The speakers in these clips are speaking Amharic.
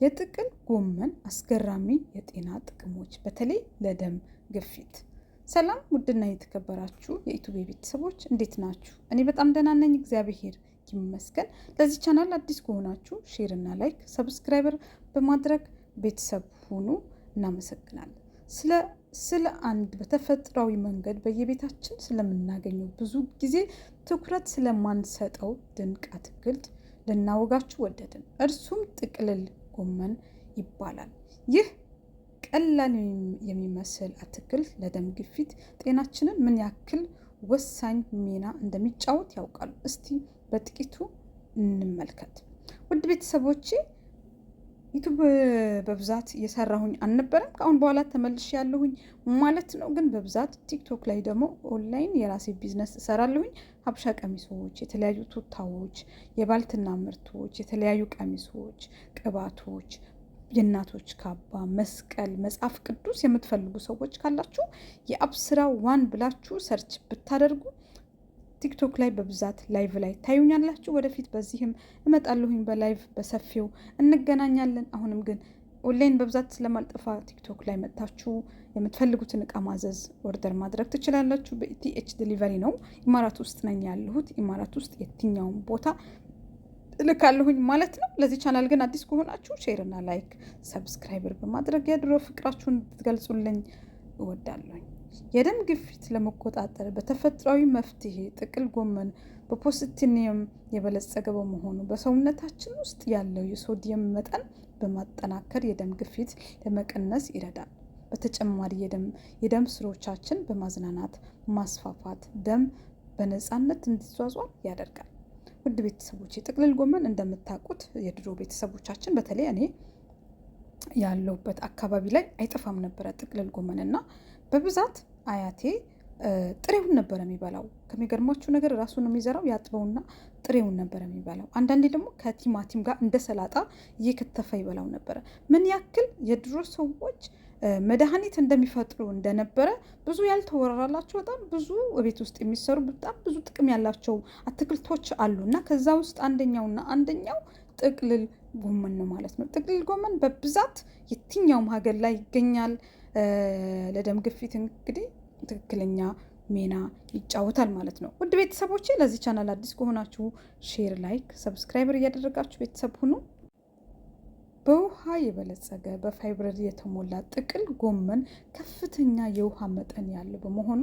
የጥቅል ጎመን አስገራሚ የጤና ጥቅሞች በተለይ ለደም ግፊት። ሰላም ውድና የተከበራችሁ የኢቱቤ ቤተሰቦች፣ እንዴት ናችሁ? እኔ በጣም ደህና ነኝ፣ እግዚአብሔር ይመስገን። ለዚህ ቻናል አዲስ ከሆናችሁ share እና like፣ subscriber በማድረግ ቤተሰብ ሁኑ። እናመሰግናለን። ስለ አንድ በተፈጥሯዊ መንገድ በየቤታችን ስለምናገኘው፣ ብዙ ጊዜ ትኩረት ስለማንሰጠው ድንቅ አትክልት ልናወጋችሁ ወደድን። እርሱም ጥቅልል ጎመን ይባላል። ይህ ቀላል የሚመስል አትክልት ለደም ግፊት ጤናችንን ምን ያክል ወሳኝ ሚና እንደሚጫወት ያውቃሉ? እስቲ በጥቂቱ እንመልከት። ውድ ቤተሰቦቼ፣ ዩቱብ በብዛት እየሰራሁኝ አልነበረም። ከአሁን በኋላ ተመልሼ ያለሁኝ ማለት ነው። ግን በብዛት ቲክቶክ ላይ ደግሞ ኦንላይን የራሴ ቢዝነስ እሰራለሁኝ። ሀበሻ ቀሚሶች፣ የተለያዩ ቱታዎች፣ የባልትና ምርቶች፣ የተለያዩ ቀሚሶች፣ ቅባቶች፣ የእናቶች ካባ፣ መስቀል፣ መጽሐፍ ቅዱስ የምትፈልጉ ሰዎች ካላችሁ የአብስራ ዋን ብላችሁ search ብታደርጉ ቲክቶክ ላይ በብዛት live ላይ ታዩኛላችሁ። ወደፊት በዚህም እመጣለሁኝ፣ በ live በሰፊው እንገናኛለን። አሁንም ግን ኦንላይን በብዛት ስለማልጠፋ ቲክቶክ ላይ መጥታችሁ የምትፈልጉትን እቃ ማዘዝ፣ order ማድረግ ትችላላችሁ። በ ETH delivery ነው። ኢማራት ውስጥ ነኝ ያለሁት። ኢማራት ውስጥ የትኛውም ቦታ እልካለሁኝ ማለት ነው። ለዚህ ቻናል ግን አዲስ ከሆናችሁ share ና like፣ subscriber በማድረግ የድሮ ፍቅራችሁን ትገልጹልኝ እወዳለሁኝ። የደም ግፊት ለመቆጣጠር በተፈጥሯዊ መፍትሄ ጥቅል ጎመን በፖታሲየም የበለጸገ በመሆኑ በሰውነታችን ውስጥ ያለው የሶዲየም መጠን በማጠናከር የደም ግፊት ለመቀነስ ይረዳል። በተጨማሪ የደም ስሮቻችን በማዝናናት ማስፋፋት ደም በነፃነት እንዲዟዟር ያደርጋል። ውድ ቤተሰቦች፣ ጥቅልል ጎመን እንደምታውቁት የድሮ ቤተሰቦቻችን፣ በተለይ እኔ ያለሁበት አካባቢ ላይ አይጠፋም ነበረ ጥቅልል ጎመን። እና በብዛት አያቴ ጥሬውን ነበረ የሚበላው። ከሚገርማችሁ ነገር ራሱ ነው የሚዘራው፣ ያጥበውና ጥሬውን ነበረ የሚበላው። አንዳንዴ ደግሞ ከቲማቲም ጋር እንደ ሰላጣ እየከተፈ ይበላው ነበረ። ምን ያክል የድሮ ሰዎች መድኃኒት እንደሚፈጥሩ እንደነበረ፣ ብዙ ያልተወራላቸው በጣም ብዙ ቤት ውስጥ የሚሰሩ በጣም ብዙ ጥቅም ያላቸው አትክልቶች አሉ። እና ከዛ ውስጥ አንደኛውና አንደኛው ጥቅልል ጎመን ነው ማለት ነው። ጥቅልል ጎመን በብዛት የትኛውም ሀገር ላይ ይገኛል። ለደም ግፊት እንግዲህ ትክክለኛ ሚና ይጫወታል ማለት ነው። ውድ ቤተሰቦቼ፣ ለዚህ ቻናል አዲስ ከሆናችሁ share፣ like፣ subscriber እያደረጋችሁ ቤተሰብ ሁኑ። በውሃ የበለጸገ፣ በፋይበር የተሞላ ጥቅል ጎመን ከፍተኛ የውሃ መጠን ያለው በመሆኑ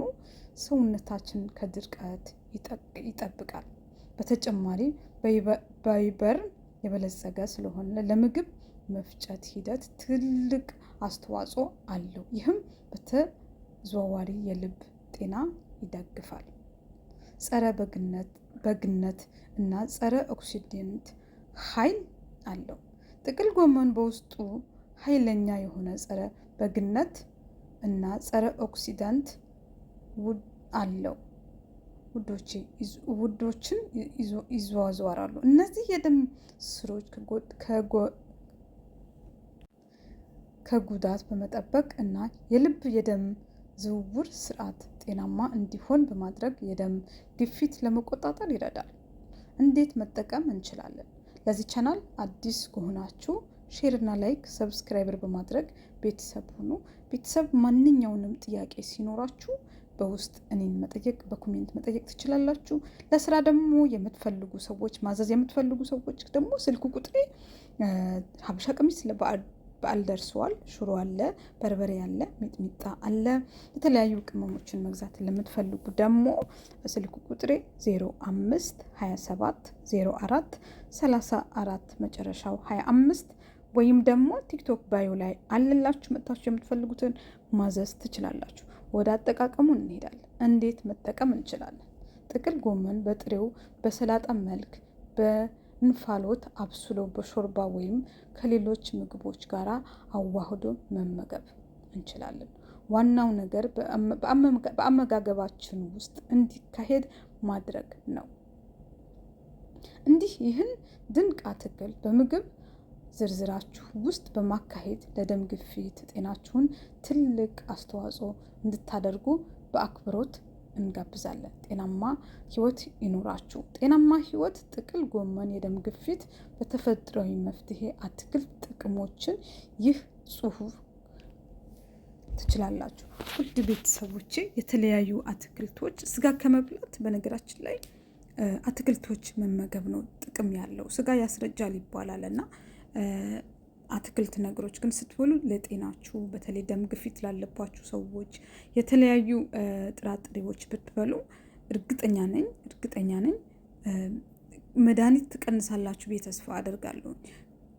ሰውነታችን ከድርቀት ይጠብቃል። በተጨማሪ በፋይበር የበለጸገ ስለሆነ ለምግብ መፍጨት ሂደት ትልቅ አስተዋጽኦ አለው። ይህም በተዘዋዋሪ የልብ ጤና ይደግፋል። ጸረ በግነት እና ጸረ oxidant ኃይል አለው። ጥቅል ጎመን በውስጡ ኃይለኛ የሆነ ጸረ በግነት እና ጸረ oxidant አለው ውህዶችን ይዘዋወራሉ። እነዚህ የደም ስሮች ከጉዳት በመጠበቅ እና የልብ የደም ዝውውር ስርዓት ጤናማ እንዲሆን በማድረግ የደም ግፊት ለመቆጣጠር ይረዳል። እንዴት መጠቀም እንችላለን? ለዚህ ቻናል አዲስ ከሆናችሁ share ና like፣ subscriber በማድረግ ቤተሰብ ሁኑ። ቤተሰብ ማንኛውንም ጥያቄ ሲኖራችሁ በውስጥ እኔን መጠየቅ፣ በ comment መጠየቅ ትችላላችሁ። ለስራ ደግሞ የምትፈልጉ ሰዎች፣ ማዘዝ የምትፈልጉ ሰዎች ደግሞ ስልክ ቁጥሬ፣ ሀበሻ ቀሚስ ለበዓል በዓል ደርሰዋል። ሽሮ አለ፣ በርበሬ አለ፣ ሚጥሚጣ አለ። የተለያዩ ቅመሞችን መግዛት ለምትፈልጉ ደግሞ ስልክ ቁጥሬ 05 27 04 34 መጨረሻው 25 ወይም ደግሞ ቲክቶክ bio ላይ አለላችሁ፣ መጥታችሁ የምትፈልጉትን ማዘዝ ትችላላችሁ። ወደ አጠቃቀሙ እንሄዳለን። እንዴት መጠቀም እንችላለን? ጥቅል ጎመን በጥሬው፣ በሰላጣ መልክ፣ በእንፋሎት አብስሎ፣ በሾርባ ወይም ከሌሎች ምግቦች ጋር አዋህዶ መመገብ እንችላለን። ዋናው ነገር በአመጋገባችን ውስጥ እንዲካሄድ ማድረግ ነው። እንዲህ ይህን ድንቅ አትክልት በምግብ ዝርዝራችሁ ውስጥ በማካሄድ ለደም ግፊት ጤናችሁን ትልቅ አስተዋጽኦ እንድታደርጉ በአክብሮት እንጋብዛለን። ጤናማ ህይወት ይኑራችሁ። ጤናማ ህይወት ጥቅል ጎመን የደም ግፊት በተፈጥሯዊ መፍትሄ አትክልት ጥቅሞችን ይህ ጽሁፍ ትችላላችሁ። ውድ ቤተሰቦቼ የተለያዩ አትክልቶች ስጋ ከመብላት በነገራችን ላይ አትክልቶች መመገብ ነው ጥቅም ያለው። ስጋ ያስረጃል ይባላል እና አትክልት ነገሮች ግን ስትበሉ ለጤናችሁ በተለይ ደም ግፊት ላለባችሁ ሰዎች የተለያዩ ጥራጥሬዎች ብትበሉ እርግጠኛ ነኝ መድኃኒት ትቀንሳላችሁ ብዬ ተስፋ አደርጋለሁ።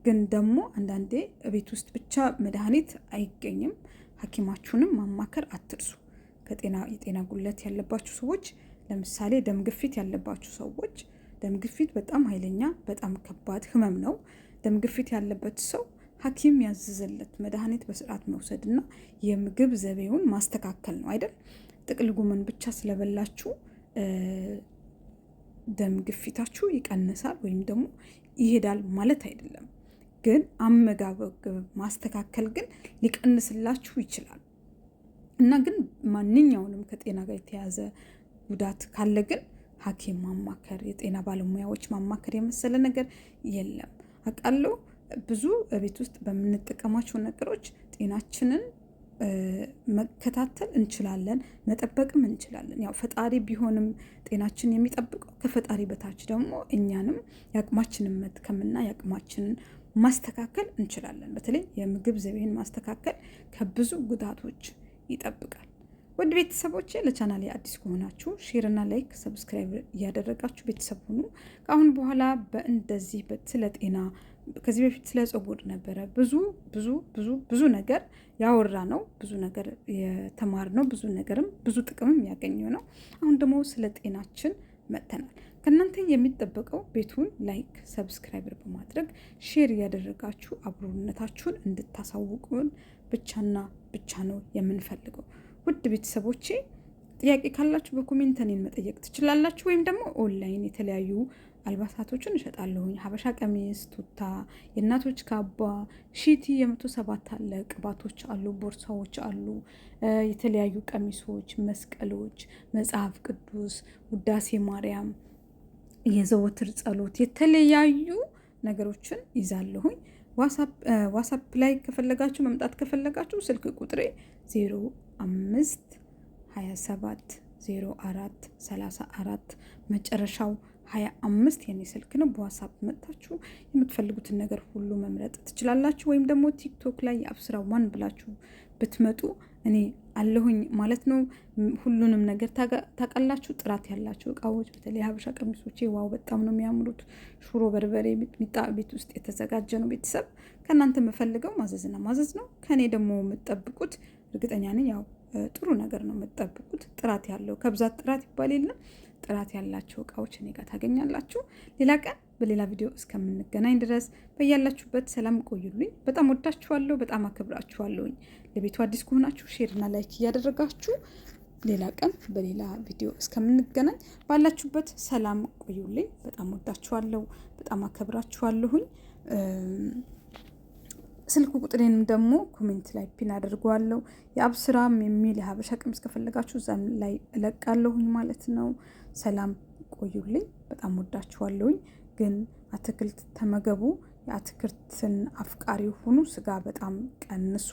ግን ደግሞ አንዳንዴ ቤት ውስጥ ብቻ መድኃኒት አይገኝም። ሐኪማችሁንም ማማከር አትርሱ። ከጤና የጤና ጉድለት ያለባችሁ ሰዎች ለምሳሌ ደም ግፊት ያለባችሁ ሰዎች፣ ደም ግፊት በጣም ኃይለኛ በጣም ከባድ ህመም ነው። ደም ግፊት ያለበት ሰው ሐኪም ያዘዘለት መድኃኒት በስርዓት መውሰድና የምግብ ዘቤውን ማስተካከል ነው አይደል? ጥቅል ጎመን ብቻ ስለበላችሁ ደም ግፊታችሁ ይቀንሳል ወይም ደግሞ ይሄዳል ማለት አይደለም። ግን አመጋገብ ማስተካከል ግን ሊቀንስላችሁ ይችላል። እና ግን ማንኛውንም ከጤና ጋር የተያዘ ጉዳት ካለ ግን ሐኪም ማማከር፣ የጤና ባለሙያዎች ማማከር የመሰለ ነገር የለም። አውቃለሁ ብዙ ቤት ውስጥ በምንጠቀማቸው ነገሮች ጤናችንን መከታተል እንችላለን፣ መጠበቅም እንችላለን። ያው ፈጣሪ ቢሆንም ጤናችን የሚጠብቀው ከፈጣሪ በታች ደግሞ እኛንም የአቅማችንን መድከምና የአቅማችንን ማስተካከል እንችላለን። በተለይ የምግብ ዘይቤን ማስተካከል ከብዙ ጉዳቶች ይጠብቃል። ውድ ቤተሰቦቼ ለቻናሌ አዲስ ከሆናችሁ share ና like subscribe እያደረጋችሁ ቤተሰብ ሁኑ። ከአሁን በኋላ በእንደዚህ ስለ ጤና፣ ከዚህ በፊት ስለ ፀጉር ነበረ ብዙ ብዙ ብዙ ብዙ ነገር ያወራ ነው፣ ብዙ ነገር የተማር ነው፣ ብዙ ነገርም ብዙ ጥቅምም ያገኘው ነው። አሁን ደግሞ ስለ ጤናችን መጥተናል። ከእናንተ የሚጠበቀው ቤቱን like፣ subscribe በማድረግ share እያደረጋችሁ አብሮነታችሁን እንድታሳውቁን ብቻና ብቻ ነው የምንፈልገው። ውድ ቤተሰቦቼ ጥያቄ ካላችሁ በ comment እኔን መጠየቅ ትችላላችሁ። ወይም ደግሞ ኦንላይን የተለያዩ አልባሳቶችን እሸጣለሁኝ። ሀበሻ ቀሚስ፣ ቱታ፣ የእናቶች ካባ፣ ሺቲ የ107 አለ፣ ቅባቶች አሉ፣ ቦርሳዎች አሉ፣ የተለያዩ ቀሚሶች፣ መስቀሎች፣ መጽሐፍ ቅዱስ፣ ውዳሴ ማርያም፣ የዘወትር ጸሎት፣ የተለያዩ ነገሮችን ይዛለሁኝ። ዋትስአፕ ላይ ከፈለጋችሁ መምጣት ከፈለጋችሁ ስልክ ቁጥሬ 05 27 04 34 መጨረሻው 25 የኔ ስልክ ነው። በዋትስአፕ መጥታችሁ የምትፈልጉትን ነገር ሁሉ መምረጥ ትችላላችሁ። ወይም ደግሞ ቲክቶክ ላይ የአብስራ ዋን ብላችሁ ብትመጡ እኔ አለሁኝ ማለት ነው። ሁሉንም ነገር ታውቃላችሁ። ጥራት ያላቸው እቃዎች በተለይ ሀበሻ ቀሚሶቼ wow በጣም ነው የሚያምሩት። ሽሮ በርበሬ ሚጥሚጣ ቤት ውስጥ የተዘጋጀ ነው። ቤተሰብ ከእናንተ የምፈልገው ማዘዝና ማዘዝ ነው። ከእኔ ደግሞ የምጠብቁት እርግጠኛ ነኝ ያው ጥሩ ነገር ነው የምጠብቁት። ጥራት ያለው ከብዛት ጥራት ይባል የለም ጥራት ያላቸው እቃዎች እኔ ጋር ታገኛላችሁ። ሌላ ቀን በሌላ ቪዲዮ እስከምንገናኝ ድረስ በያላችሁበት ሰላም ቆዩልኝ። በጣም ወዳችኋለሁ፣ በጣም አከብራችኋለሁኝ። ለቤቱ አዲስ ከሆናችሁ share ና like እያደረጋችሁ ሌላ ቀን በሌላ ቪዲዮ እስከምንገናኝ ባላችሁበት ሰላም ቆዩልኝ። በጣም ወዳችኋለሁ፣ በጣም አከብራችኋለሁኝ። ስልክ ቁጥሬንም ደግሞ comment ላይ pin አድርገዋለሁ። የአብስራም የሚል የሀበሻ ቀሚስ ከፈለጋችሁ እዛም ላይ እለቃለሁኝ ማለት ነው። ሰላም ቆዩልኝ። በጣም ወዳችኋለሁኝ። ግን አትክልት ተመገቡ። የአትክልትን አፍቃሪ ሁኑ። ስጋ በጣም ቀንሱ።